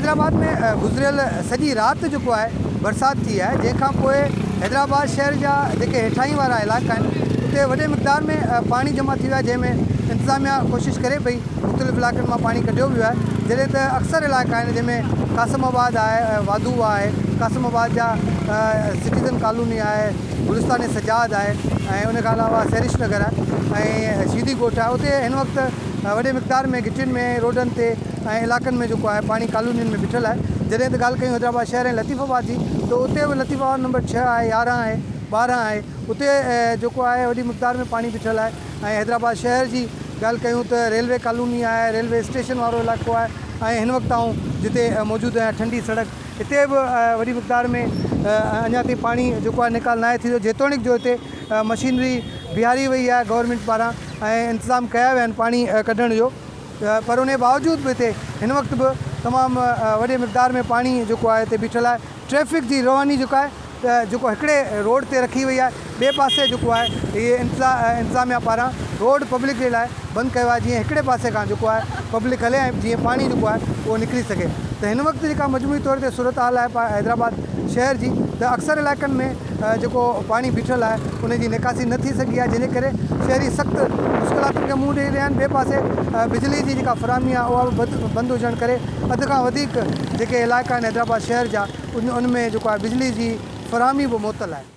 حيدرآباد ۾ گذريل سڄي رات جيڪو آهي برسات ٿي آهي جنهن کان پوء حيدرآباد شهر جا جيڪي هيٺاهين وارا علائقا آهن اتي وڏي مقدار ۾ پاڻي جمع ٿي ويو آهي جنهن ۾ انتظاميا ڪوشش ڪري پئي مختلف علائقن مان پاڻي ڪڍيو ويو آهي جڏهن ته اڪثر علائقا آهن جنهن ۾ قاسم آباد آهي واڌو آهي قاسم آباد جا سٽيزن ڪالوني آهي گلستان سجاد آهي ۽ ان کان علاوه سحرش نگر آهي ۽ شيدي ڳوٺ آهي اتي هن وقت وڏي مقدار ۾ گهٽين ۾ روڊن تي ۽ علائقن ۾ جيڪو آهي پاڻي ڪالونين ۾ بيٺل آهي جڏهن ته ڳالهه ڪيون حيدرآباد شهر ۽ لطيف آباد جي ته اتي به لطيف آباد نمبر ڇهه آهي 11 آهي 12 آهي اتي جيڪو آهي وڏي مقدار ۾ پاڻي بيٺل آهي ۽ حيدرآباد شهر جي ڳالهه ڪيون ته ريلوي ڪالوني آهي ريلوي اسٽيشن وارو علائقو آهي ۽ هن وقت آئون جتي موجود آهيان ٺنڊي سڙڪ هتي به وڏي مقدار ۾ اڃا تائين پاڻي جيڪو آهي نيڪال ناهي ٿي ويو جيتوڻيڪ جو هتي مشينري بيهاري وئي آهي گورنمينٽ پاران ۽ انتظام ڪيا ويا آهن پاڻي ڪڍڻ جو پر انهي باوجود به هتي هن وقت به تمام وڏي مقدار ۾ پاڻي جيڪو آهي هتي بيٺل آهي ٽريفڪ جي رواني جيڪا آهي ته جيڪو هڪڙي روڊ تي رکي وئي آهي ٻئي پاسي جيڪو آهي هي انتظاميا پاران روڊ پبلڪ جي لاء بند ڪيو آهي جيئن هڪڙي پاسي کان جيڪو آهي پبلڪ هلي ۽ جيئن پاڻي جيڪو آهي اهو نڪري سگهي ته هن وقت جيڪا مجموعي طور تي صورتحال آهي حيدرآباد شهر جي ته اڪثر علائقن ۾ جيڪو پاڻي بيٺل آهي ان جي نيڪاسي نه ٿي سگهي آهي جنهن جي ڪري شهري سخت مشڪلاتن کي منهن ڏئي رهيا آهن ٻئي پاسي بجلي جي جيڪا فراهمي آهي اها به بند هجڻ ڪري اڌ کان وڌيڪ جيڪي علائقا آهن حيدرآباد شهر جا ان ۾ جيڪو آهي بجلي جي فراهمي به معطل آهي.